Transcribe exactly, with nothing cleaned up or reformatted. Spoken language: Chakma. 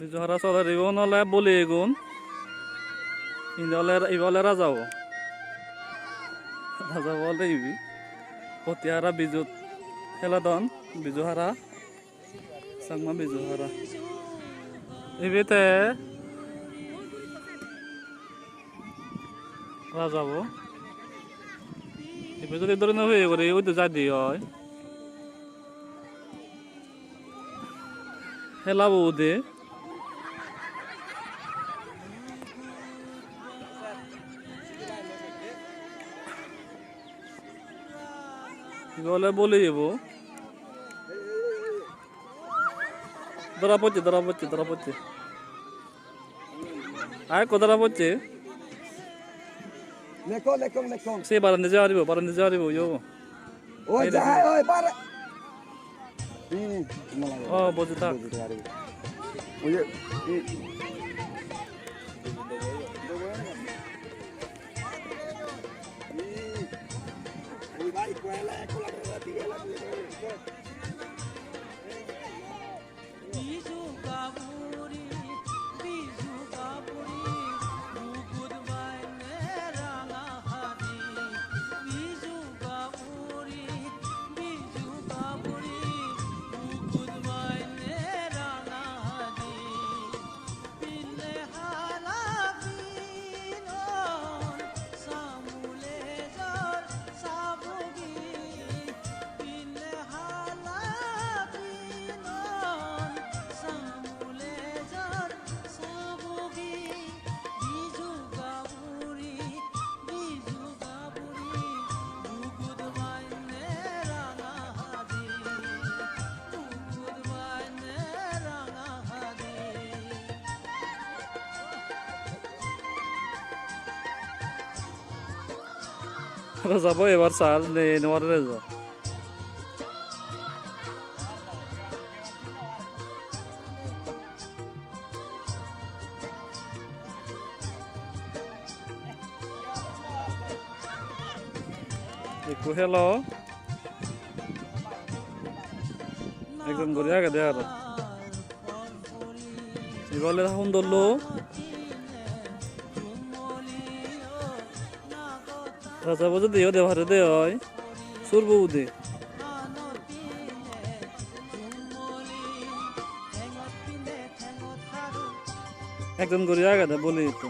Biju hara soler, igun ole boli igun. Indi ole, ibe ole raja bo. Raja bo ole ibe. Potti hara Bijut heladon, Biju hara. Changma Biju hara. Ibe te raja bo. Ibe jodi dori no peye guri, udi jai de oi. Helabo ude. Ibe ole boli ibo. Dora pocche, dora pocche, dora pocche. Ai, ko dora pocche? Lekong, lekong, lekong. Se barandi jai paribo, barandi jai paribo, yo. Oi, ei jai, oi, pare. Hmm, malah. Oh, boji thak. Boji thak, ari. Oi, hmm. Aro jabo ebar sal nei, no pare rejo. Ekko helo. Ekjon guri agede aro. Ibe ole hondollo. Raja bo jodi ode pare de oi. Surbo ude. Ekjon guri agede boli ekko.